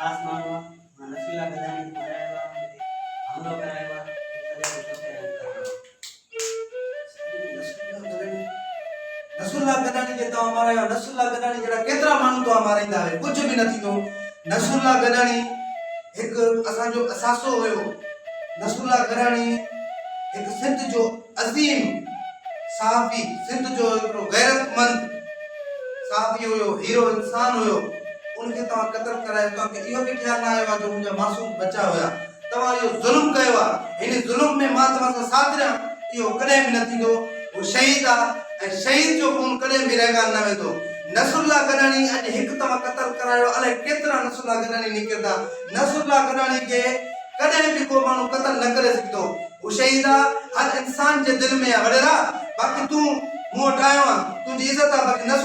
خاص ماڻهو آ، مان نصرالله گڏاڻي کي مارايو آ، ان تي حملو ڪرايو آ، ان سزا جو توکي اعلان ڪرڻو آ. نصرالله گڏاڻي کي توهان مارايو آ، نصرالله گڏاڻي جهڙا ڪيترا ماڻهو توهان مارائيندا هيو، ڪجهه به نه ٿيندو. نصرالله گڏاڻي هڪ اسان جو اثاثو هيو. نصرالله گڏاڻي هڪ سنڌ جو عظيم صحافي، سنڌ جو هڪڙو غيرتمند صحافي هيو، هيرو انسان هيو، ان کي توهان قتل ڪرايو، توهان کي اهو به خيال نه آيو آهي جو منهنجا معصوم ٻچا هيا، توهان اهو ظلم ڪيو آهي، هن ظلم ۾ مان توهان سان ساٿ ڏيان، اهو ڪڏهن به نه ٿيندو، هو شهيد آ ۽ شهيد جو خون ڪڏهن به رائگان نه ويندو. نصرالله گڏاڻي اڄ هڪ توهان قتل ڪرايو، الائي ڪيترا نصرالله گڏاڻي نڪرندا، نصرالله گڏاڻي کي ڪڏهن به ڪو ماڻهو قتل نه ڪري سگهندو. هو شهيد آ، هر انسان جي دل ۾ آ وڏيرا، باقي تون مون وٽ آيو آن، تنهنجي عزت آ، باقي نصرالله.